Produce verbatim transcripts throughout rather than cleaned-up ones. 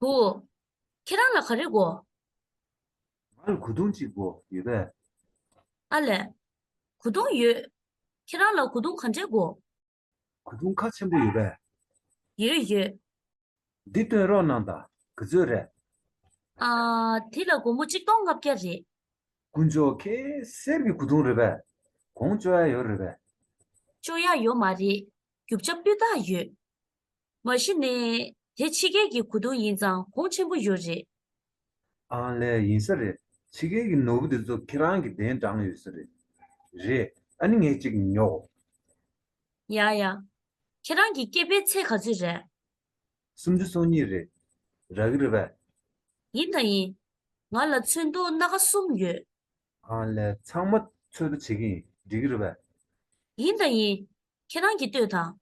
བུ། ཁྱེད་རང་ལ་ག་རེ་དགོས། ང་ལ་གོས་ཐུང་གཅིག་དགོས་ཡོད་པས། ཨ་ལས། གོས་ཐུང་ཡོད། ཁྱེད་རང་ལ་གོས་ཐུང་ག་འདྲས་དགོས། གོས་ཐུང་ཁ་ཆེན་པོ་ཡོད་པས། ཡོད་ཡོད། འདི་སྟོན་རོགས་གནང་དང་། ག་ཚོད་རེད། ཨ། དེ་ལ་སྒོར་མོ་གཅིག་སྟོང་ལྔ་བརྒྱ་རེད། དཀོན་མཆོག་ཁྱེད་གསེར་གྱི་གོས་ཐུང་རེད་པས། གོང་བཅོ་ཡག་ཡོད་རེད་པས། བཅོ་ཡག་ཡོད་མ་རེད། རྒྱུ་ཆ་སྤུས་དག་ཡོད། མ་གཞི་ནས་དེ་ཕྱི་རྒྱལ་གྱི་གོས་ཐུང་ཡིན་ཙང་གོང་ཆེན་པོ་ཡོད་རེད། ཨང་ལས་ཡིན་ས་རེད། ཕྱི་རྒྱལ་གྱི་ནོར་བུ་དེ་ཚོ་ཁྱེད་རང་གིས་གདན་དྲངས་ཡོད་ས་རེད། རེད། ཨ་ནི་ངས་གཅིག་ཉོ། ཡ་ཡ། ཁྱེད་རང་གི་སྐེད་པའི་ཚད་ག་ཚོད་རེད། སུམ་ཅུ་སོ་གཉིས་རེད། རག་གི་རེད་པས། ཡིན་དང་ཡིན། ང་ལ་ཚོན་མདོག་སྣ་ཁ་གསུམ་ཡོད། ཨ་ལས་ཚང་མ་ཚོད་ལྟ་བྱེད་ཀྱི་ཡིན། འགྲིག་གི་རེད་པས། ཡིན་དང་ཡིན། ཁྱེད་རང་གིས་ལྟོས་དང་།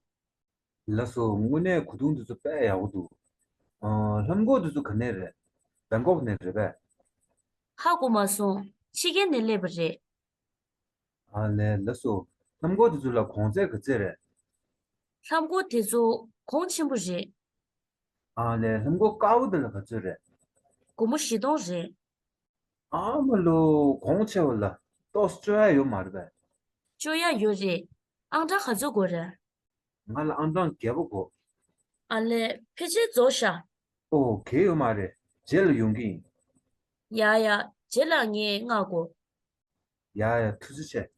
ལགས་སོ། དངོས་གནས་གོས་ཐུང་འདི་ཚོ་དཔེ་ཡག་པོ་འདུག་ཨ། ལྷམ་གོག་འདི་ཚོ་ག་ནས་རེད། བེང་ཀོག་ནས་རེད་པས། ཧ་གོ་མ་སོང་། ཕྱི་རྒྱལ་ནས་སླེབས་པ་རེད། ཨ་ལས། ལགས་སོ། ལྷམ་གོག་འདི་ཚོ་ལ་གོང་ཚད་ག་ཚད་རེད། ལྷམ་གོག་དེ་ཚོ་གོང་ཆེན་པོ་རེད། ཨ་ལས། ལྷམ་གོག་དཀར་པོ་དེ་ལ་ག་ཚོད་རེད། སྒོར་མོ་བཞི་སྟོང་རེད། ཨ་མ་ལོ། གོང་ཆེ་བ་ལ་ཏོག་ཙམ་སྤྲོད་ཡག་ཡོད་མ་རེད་པས། སྤྲོད་ཡག་ཡོད་རེད། ཨང་གྲངས་ག་ཚོད་དགོས་རེད། ང་ལ་ཨང་གྲངས་བརྒྱད་པ་དགོས། ཨ་ལས། ཕལ་ཆེར་རྫོགས་ཤག་ཨོ། གལ་ཡོད་མ་རེད། རྗེས་ལ་ཡོང་གི་ཡིན། ཡ་ཡ། རྗེས་ལ་ངས་མངགས་དགོས། ཡ་ཡ། ཐུགས་རྗེ་ཆེ།